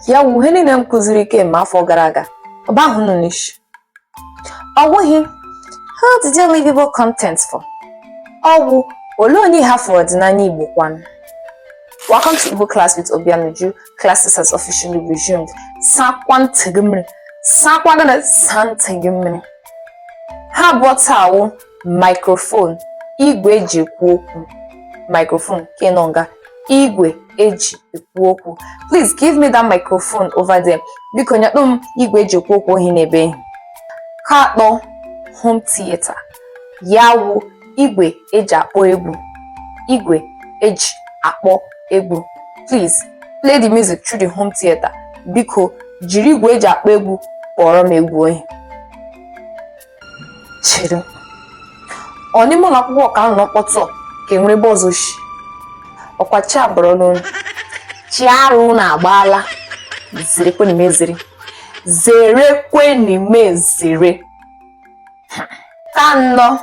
Ya wụ ihe niile m kụziri kemgbe afọ gara aga, ọ bahụ unu n'isi. Ọ wụghị "Who did you leave Igbo content for?" Ọ wụ "Olee onye ị hafụrụ ọdịnala Igbo kwanụ?" Welcome to Igbo class with Obianuju. Classes has officially resumed. Sakwa ntị gị mmiri. Sakwa gị na saa ntị gị mmiri. Ha abụọ taa wụ microphone, igwe eji ekwu okwu. Microphone, ke nọ nga, igwe eji ekwu okwu. Please give me that microphone over there. Biko nyetụ m igwe eji ekwu okwu ohi n'ebe. Ka atọ, home theater. Ya wụ igwe eji akpọ egwu. Igwe eji akpọ egwu. Please play the music through the home theater. Biko jiri igwe eji akpọ egwu kpọrọ m egwu ohi. Chere. Ọ n'ime ụlọ akwụkwọ ka m nọ mkpọtụ ka enwere ebe ọzọ shi. Ọkwa chi abụrụla unu. Chi arụ na agbaala. Zerekweni m ezere. Zerekweni m ezere. Ka anọ,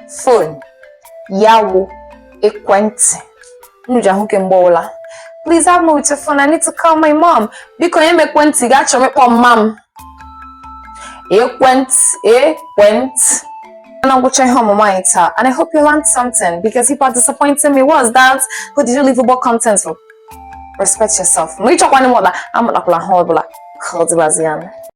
phone, ya wụ ekwentị. Unu ji ahụ kemgbe ọbụla. Please help me with your phone. I need to call my mom. Biko nye m ekwentị gị, achọrọ m ịkpọ mma m. Ekwentị, ekwentị. Na ngwụcha ihe ọmụmụ anyị taa, and I hope you learned something, because if are disappointing me, what's that? Who did you leave Igbo content for? Respect yourself. Ma ịchọkwa ịmụta, amụtakwala ha ọbụla ka ọ dịbazi ya.